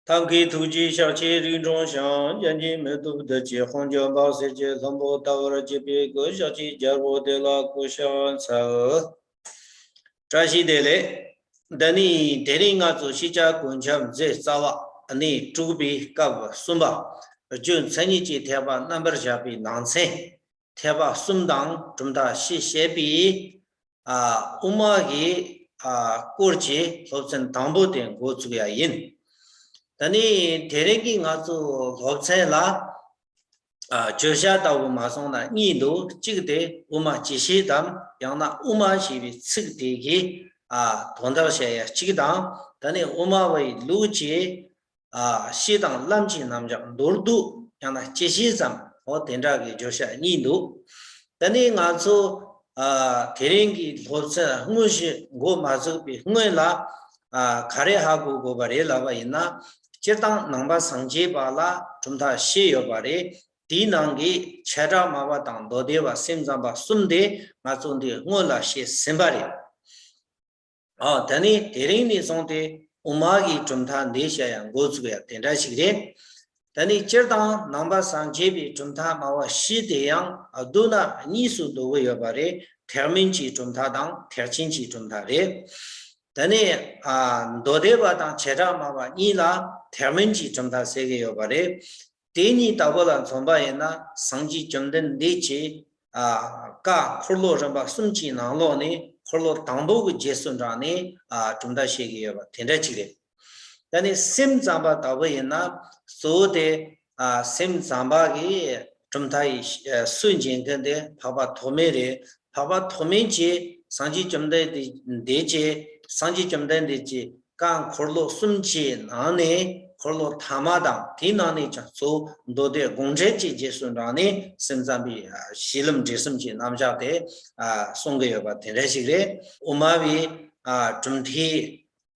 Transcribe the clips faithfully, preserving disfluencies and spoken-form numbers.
ཐབས་མཁས་ཐུགས་རྗེས་ཕྱག་ཕྱིར་རིགས་དྲུང་ཞིང་། གཞན་གྱིས་མི་ཐུབ་བདུད་ཀྱི་དཔུང་འཇོམས་པ། གསེར་གྱི་ལྷུན་པོ་ལྟ་བུར་བརྗིད་པའི་སྐུ། ཕྱག་གཅིག་རྒྱལ་པོ་དེ་ལ་གུས་ཕྱག་འཚལ། བཀྲ་ཤིས་བདེ་ལེགས། འདི་ནི་དེ་རིང་ང་ཚོ་ཤེས་བྱ་གོ་ཁྱབ་མཛོད་རྩ་བ་གནས་དྲུག་པའི་སྐབས་གསུམ་པ། རྒྱུ་མཚན་ཉིད་ཀྱི་ཐེག་པ་རྣམ་པར་བཞག་པའི་ནང་ཚན། ཐེག་པ་གསུམ་དང་གྲུབ་མཐའ་བཞི་བཤད་པའི། ཨ། དབུ་མ་གི། ཨ། སྐོར་གྱི་སློབ་ཚན་དང་པོ་དེ་འགོ་བཙུགས་ཡ་ཡིན། ད་ནི་དེ་རིང་གི་ང་ཚོ་སློབ་ཚན་ལ། ཨ། བརྗོད་བྱ་ལྟ་བུ་མ་སོང་ན་གཉིས་འདུག་གཅིག་དེ་དབུ་མ་ཇི་སྲིད་དམ། ཡང་ན་དབུ་མ་ཞེས་པའི་ཚིག་དེ་གི། ཨ། དོན་དག་བཤད་ཡ་གཅིག་དང་། ད་ནི་དབུ་མ་པའི་ལུགས་ཀྱི། ཨ། སྤྱི་དང་ལམ་གྱི་རྣམ་གཞག་མདོར་བསྡུས། ཡང་ན་སྤྱི་བཤད་ཙམ། འོ་དེ་འདྲ་གི་བརྗོད་བྱ་གཉིས་འདུག་ད་ནི་ང་ཚོ། ཨ། དེ་རིང་གི་སློབ་ཚན་དངོས་གཞི་འགོ་མ་བཙུགས་པའི་སྔོན་ལ། ཨ། ག་རེ་ཧ་གོ་དགོས་པ་རེད་ལབ་པ་ཡིན་ན། སྤྱིར་བཏང་ནང་པ་སངས་རྒྱས་པ་ལ་གྲུབ་མཐའ་བཞི་ཡོད་པ་རེད། དེའི་ནང་གི་བྱེ་བྲག་སྨྲ་བ་དང་མདོ་སྡེ་པ་སེམས་ཙམ་པ་གསུམ་དེ་ང་ཚོ་འདི་སྔོན་ལ་བཤད་ཟིན་པ་རེད། ཨ། ད་ནི་དེ་རིང་ནས་བཟུང་སྟེ་དབུ་མ་གི་གྲུབ་མཐའ་འདི་བཤད་ཡ་འགོ་ཚུགས་ཡ་དེ་འདྲ་ཞིག་རེད། ད་ནི་སྤྱིར་བཏང་ནང་པ་སངས་རྒྱས་པའི་གྲུབ་མཐའ་སྨྲ་བ་བཞི་དེ་ཡང་བསྡུ་ན་གཉིས་སུ་འདུ་གི་ཡོད་པ་རེད། ཐེག་དམན་གྱི་གྲུབ་མཐའ་དང་ཐེག་ཆེན་གྱི་གྲུབ་མཐའ་རེད། ད་ནི། ཨ། མདོ་སྡེ་པ་དང་བྱེ་བྲག་སྨྲ་བ་གཉིས་ལ་ཐེག་དམན་གྱི་གྲུབ་མཐའ་ཟེར་གི་ཡོད་པ་རེད། དེ་གཉིས་ལྟ་བུ་ལ་མཚོན་པ་ཡིན་ན། སངས་རྒྱས་བཅོམ་ལྡན་འདས་ཀྱིས། ཨ། བཀའ་འཁོར་ལོ་རིམ་པ་གསུམ་གྱི་ནང་ལོགས་ནས་འཁོར་ལོ་དང་པོ་གི་རྗེས་སུ་འབྲངས་ནས། ཨ། གྲུབ་མཐའ་བཤད་ཀྱི་ཡོད་པ་དེ་འདྲ་ཅིག་རེད། ད་ནི་སེམས་ཙམ་པ་ལྟ་བུ་ཡིན་ན། གཙོ་བོ་དེ། ཨ། སེམས་ཙམ་པ་གི་གྲུབ་མཐའ་ཡི། ཨ། སུན་འབྱིན་མཁན་དེ་འཕགས་པ་ཐོགས་མེད་རེད། འཕགས་པ་ཐོགས་མེད་ཀྱིས་སངས་རྒྱས་བཅོམ་ལྡན་འདས་ཀྱི། སངས་རྒྱས་བཅོམ་ལྡན་འདས་ཀྱི་བཀའ་འཁོར་ལོ་གསུམ་གྱི་ནང་ནས་འཁོར་ལོ་ཐ་མ་དང་། དེའི་ནང་ནས་ཀྱང་གཙོ་བོ་མདོ་སྡེ་དགོངས་འགྲེལ་གྱི་རྗེས་སུ་འབྲངས་ནས་སེམས་ཙམ་པའི། ཨ། གཞི་ལམ་འབྲས་གསུམ་གྱི་རྣམ་གཞག་དེ། ཨ། གསུང་གི་ཡོད་པ་དེ་འདྲ་ཞིག་རེད། དབུ་མ་པའི། ཨ། གྲུབ་མཐའི།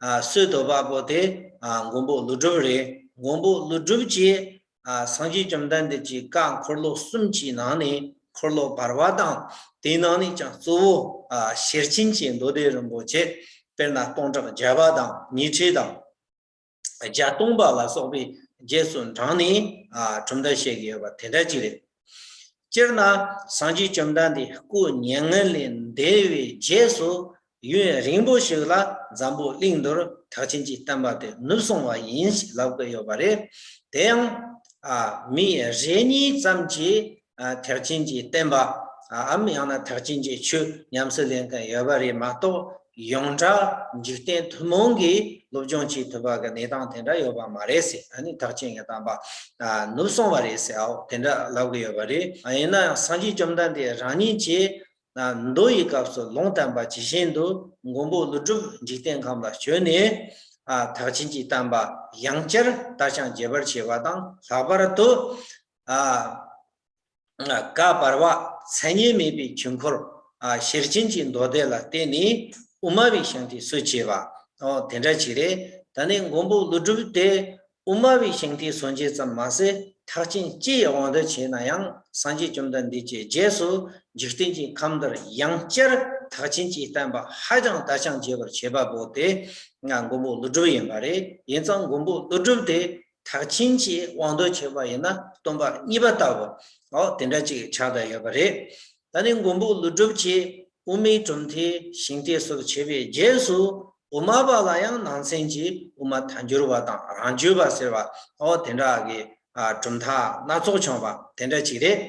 ཨ། སྲོལ་བཏོད་པ་པོ་དེ། ཨ། མགོན་པོ་ཀླུ་སྒྲུབ་རེད། མགོན་པོ་ཀླུ་སྒྲུབ་ཀྱིས། ཨ། སངས་རྒྱས་བཅོམ་ལྡན་འདས་ཀྱི་བཀའ་འཁོར་ལོ་གསུམ་གྱི་ནང་ནས་འཁོར་ལོ་བར་པ་དང་། དེའི་ནང་ནས་ཀྱང་གཙོ་བོ། ཨ། ཤེར་ཕྱིན་གྱི་མདོ་སྡེ་རིན་པོ་ཆེ། དཔེར་ན་སྟོང་ཕྲག་བརྒྱ་པ་དང་ཉི་ཁྲི་དང་། བརྒྱད་སྟོང་པ་ལ་སོགས་པའི་རྗེས་སུ་འབྲངས་ནས། ཨ། གྲུབ་མཐའ་བཤད་ཀྱི་ཡོད་པ་དེ་འདྲ་ཅིག་རེད། སྤྱིར་ན་སངས་རྒྱས་བཅོམ་ལྡན་འདས་སྐུ་མྱ་ངན་ལས་འདས་པའི་རྗེས་སུ། ཡུན་རིང་པོ་ཞིག་ལ་འཛམ་བུ་གླིང་འདིར་ཐེག་ཆེན་གྱི་བསྟན་པ་དེ་ནུབ་སོང་བ་ཡིན་ཞེས་ལབ་ཀྱི་ཡོད་པ་རེད། དེ་ཡང་། ཨ། མི་རེ་གཉིས་ཙམ་གྱིས། ཨ། ཐེག་ཆེན་གྱི་བསྟན་པ། ཨ། འམ་ཡང་ན་ཐེག་ཆེན་གྱི་ཆོས་ཉམས་སུ་ལེན་མཁན་ཡོད་པ་རེད་མ་གཏོགས། ཡོངས་གྲགས་འཇིག་རྟེན་ཐུན་མོང་གིས་སློབ་སྦྱོང་བྱེད་ཐུབ་པ་གི་གནས་སྟངས་དེ་འདྲ་ཡོད་པ་མ་རེད་ཟེར། ཨ་ནི་ཐེག་ཆེན་གྱི་བསྟན་པ། ཨ། ནུབ་སོང་བ་རེད་ཟེར། འོ་དེ་འདྲ་ལབ་ཀྱི་ཡོད་པ་རེད། ཨ། ཡིན་ན་ཡང་སངས་རྒྱས་བཅོམ་ལྡན་འདས་རང་ཉིད་ཀྱིས། ཨ། མདོ་ཡི་སྐབས་སུ་ལུང་བསྟན་པ་ཇི་བཞིན་དུ་མགོན་པོ་ཀླུ་སྒྲུབ་འཇིག་རྟེན་ཁམས་ལ་བྱོན་ནས། ཨ། ཐེག་ཆེན་གྱི་བསྟན་པ་ཡང་བསྐྱར་དར་ཞིང་རྒྱས་པར་བྱས་པ་དང་། ལྷག་པར་དུ། ཨ། བཀའ་བར་པ་མཚན་ཉིད་མེད་པའི་ཆོས་འཁོར། ཨ། ཤེར་ཕྱིན་གྱི་མདོ་སྡེ་ལ་བརྟེན་ནས་དབུ་མ་པའི་ཞིང་དུ་སྲོལ་ཕྱེས་པ། འོ་དེ་འདྲ་ཅིག་རེད། ད་ནི་མགོན་པོ་ཀླུ་སྒྲུབ་དེ་དབུ་མ་པའི་ཞིང་དུ་སྲོལ་ཕྱེས་ཙམ་མ་ཟད། ཐེག་ཆེན་སྤྱིའི་དབང་དུ་བྱས་ན་ཡང་། སངས་རྒྱས་བཅོམ་ལྡན་འདས་ཀྱི་རྗེས་སུ་འཇིག་རྟེན་གྱི་ཁམས་འདིར་ཡང་བསྐྱར་ཐེག་ཆེན་གྱི་བསྟན་པ་ཧ་ཅང་དར་ཞིང་རྒྱས་པར་བྱས་པ་པོ་དེ་ང་མགོན་པོ་ཀླུ་སྒྲུབ་ཡིན་པ་རེད། ཡིན་ཙང་མགོན་པོ་ཀླུ་སྒྲུབ་དེ་ཐེག་ཆེན་གྱི་དབང་དུ་བྱས་པ་ཡིན་ན་སྟོན་པ་གཉིས་པ་ལྟ་བུ། འོ་དེ་འདྲ་ཅིག་ཆགས་བསྡད་ཡོད་པ་རེད། ད་ནི་མགོན་པོ་ཀླུ་སྒྲུབ་ཀྱིས་དབུ་མའི་གྲུབ་མཐའི་ཞིང་དུ་སྲོལ་ཕྱེས་པའི་རྗེས་སུ། དབུ་མ་པ་ལ་ཡང་ནང་ཚན་གྱི་དབུ་མ་ཐལ་འགྱུར་བ་དང་རང་རྒྱུད་པ་ཟེར་བ། འོ་དེ་འདྲ་གི། ཨ། གྲུབ་མཐའ་སྣ་ཚོགས་བྱུང་བ་དེ་འདྲ་ཅིག་རེད།